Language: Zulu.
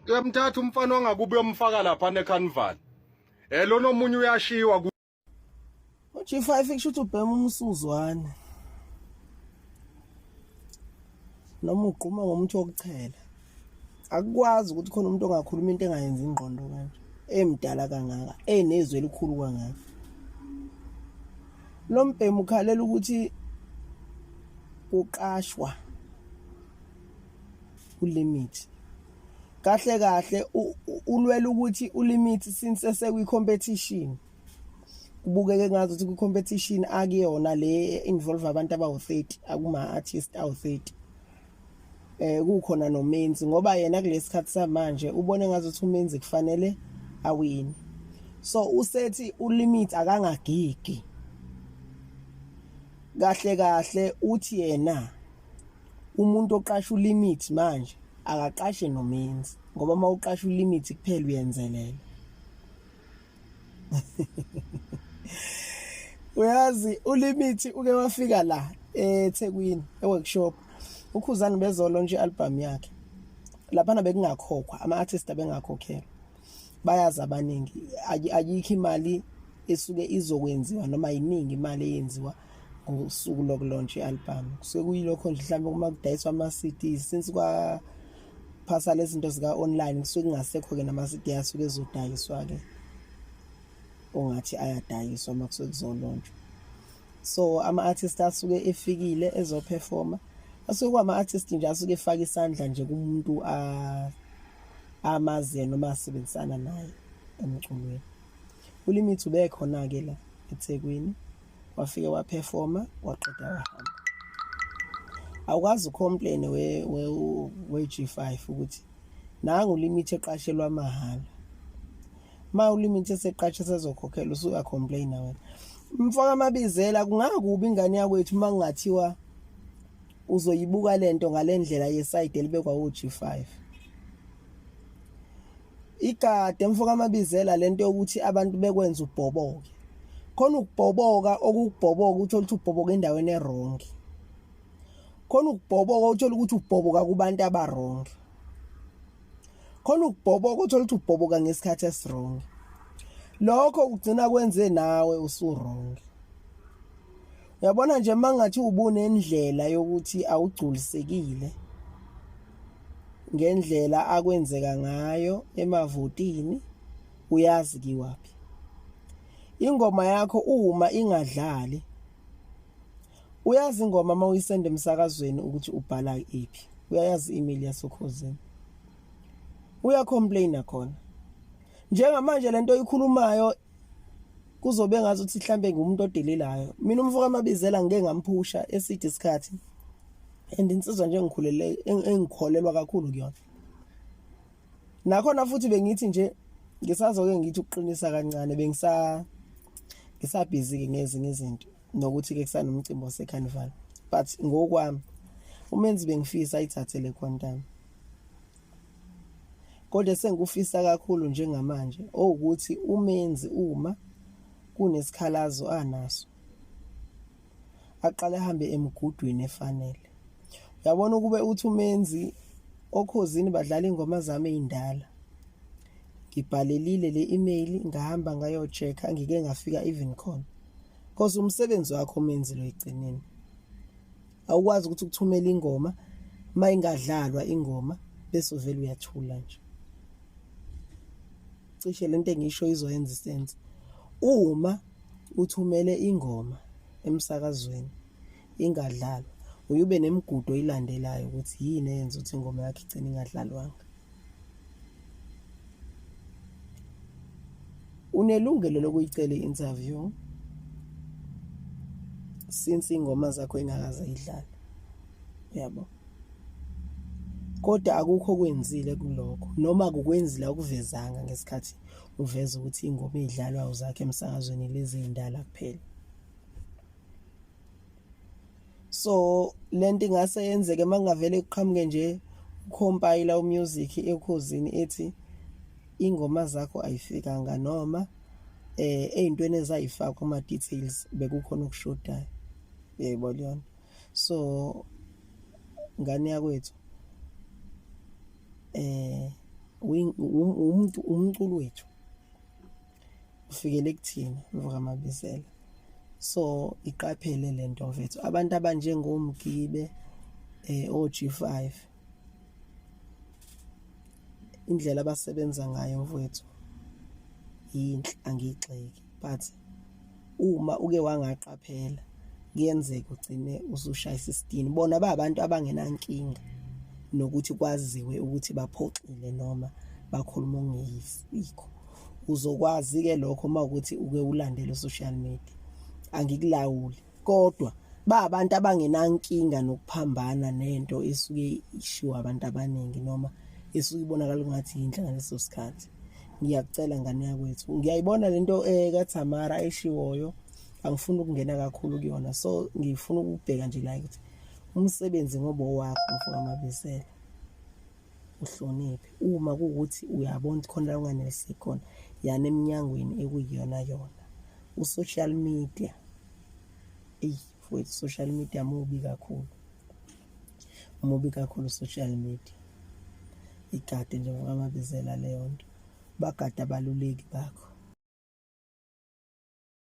Uyamthatha umfana wangakubo uyomfaka lapha necarnival. Eh lona omunye uyashiwa. U-G5 kusho ukuthi ubhema umsuzwane noma ugquma ngomuthi wokuchela. Akukwazi ukuthi khona umuntu ongakhuluma into engayenzi ingqondo kanje, emdala kangaka, enezwi elikhulu kangaka. Lo mbhemu ukhalela ukuthi kuqashwa ulimit. Kahle kahle ulwela ukuthi ulimit since esekwi competition. Kubukeke ngathi ukuthi kwi competition akuyona le involve abantu abawu-30 akuma artist awu-30. Kukhona noMenzi ngoba yena kulesikhathi samanje ubone ngathi ukuthi uMenzi kufanele awini. So usethi ulimit akangagigi. Kahle kahle uthi yena umuntu oqasha ulimit manje akaqashe noMenzi ngoba uma uqasha ulimit kuphela uyenzelela. Uyazi ulimit uke wafika la eThekwini eworkshop uKhuzani bezolontsha i-album yakhe. Laphana bekungakhokhwa, ama-artist abengakhokhelwa. Bayazi abaningi ayikho imali esuke izokwenziwa noma yiningi imali eyenziwa ngosuku lokulontsha i-album. Kusuke kuyilokho nje mhlawumbe uma kudayiswa ama-CDs since kwa phasa lezi zinto zika online kusuke kungasekho ke nama CD asuke ezodayiswa ke ongathi ayadayiswa uma kusuke kuzolontshwa. So ama artist asuke efikile ezoperforma asuke kwama artist nje asuke efaka isandla nje kumuntu a amaziyo noma asebenzisana naye emculweni. Ulimit ubekhona ke la eThekwini wafike waperforma waqeda wahamba. Awukwazi ucomplain we we G5 ukuthi nangu ulimit eqashelwa mahhala. Ma ulimit eseqashe sezokhokhela usuya complain wena. Mfoka Mabizela kungakubi ingane yakwethu uma kungathiwa uzoyibuka lento ngalendlela yeside elibekwa uG5. Igade mfoka Mabizela lento yokuthi abantu bekwenza ubhoboke. Khona ukubhoboka okukubhoboka uthola ukuthi ubhoboka endaweni erong. Khona ukubhoboka uthola ukuthi ubhoboka kubantu abarong. Khona ukubhoboka uthola ukuthi ubhoboka ngesikhathi esirong. Lokho kugcina kwenze nawe usurong. Uyabona nje mangathi ubunendlela yokuthi awugculisekile ngendlela akwenzeka ngayo emavotini uyazi kiwaphi. Ingoma yakho uma ingadlali uyazi ingoma uma uyisenda emsakazweni ukuthi ubhala iphi. Uyayazi i-email yasokhozini. Uyacomplaina khona. Njengamanje lento oyikhulumayo kuzobe ngazi ukuthi mhlambe ngumuntu odelelayo. Mina umfo kaMabizela ngike ngamphusha eside isikhathi. And insizwa nje engikhulele engikholelwa kakhulu kuyona. Nakhona futhi bengithi nje ngisazoke ngithi ukuqinisa kancane bengisa ngisabhizi ke ngezinye izinto nokuthi ke kusanomcimbi wasecarnival. But ngokwami uMenzi bengifisa ayithathe le quantum. Kodwa esengikufisa kakhulu njengamanje owukuthi uMenzi uma kunesikhalazo anaso aqale ahambe emgudwini efanele. Uyabona ukube uthi uMenzi okhozini badlala ingoma zami ey'ndala. Ngibhalelile le email ngahamba ngayo-check-a ngike ngafika even khona. Cause umsebenzi wakho uMenzi lo ekugcineni. Awukwazi ukuthi ukuthumela ingoma uma ingadlalwa ingoma bese uvele uyathula nje. Cishe lento engisho izoyenza isense. Uma uthumele ingoma emsakazweni ingadlalwa uyube nemigudu oyilandelayo ukuthi yini eyenza ukuthi ingoma yakho igcine ingadlalwanga. Unelungelo lokuyicela i-interview since ingoma zakho ingakaze idlale. Uyabo? Kodwa akukho okwenzile kulokho noma kukwenzile akuvezanga ngesikhathi uveza ukuthi ingoma ey'dlalwayo zakho emsakazweni lezi ey'ndala kuphela. So lento ingase yenzeke makungavele kuqhamuke nje ukhompayila umusic ekhozini ethi ingoma zakho ayifikanga noma eh eyintweni ezayifakwa kuma details bekukhona okushodayo. Uyayibona yona. So ngane yakwethu eh Umuntu umculo wethu ufikele kuthina mvuka Mabizela. So iqaphele lento mfethu, abantu abanjengomgibe o G5, indlela abasebenza ngayo mfowethu yinhle, angiyigxeki, but uma uke wangaqaphela kuyenzeka ugcine usushayisa isitini. Bona ba abantu abangenankinga nokuthi kwaziwe ukuthi baphoxile noma bakhuluma okungeyisikho. Uzokwazi-ke lokho uma ukuthi uke ulandele u-social media, angikulawuli, kodwa ba abantu abangenankinga nokuphambana nento esuke ishiwo abantu abaningi noma esuke ibonakala ngathi yinhle ngaleso sikhathi. Ngiyakucela ngane yakwethu, ngiyayibona lento kaThamara eshiwoyo, angifuni ukungena kakhulu kuyona, so ngifuna ukubheka nje la ukuthi umsebenzi ngoba owakho mfoka Mabizela, uhloniphe. Uma kuwukuthi uyabona ukuthi khona la unganeliseki khona, yana eminyangweni ekuyiyona yona. U-social media, eyi mfowethu, social media mubi kakhulu, mubi kakhulu social media. Igade nje mfoka Mabizela leyo nto, bagade abaluleki bakho.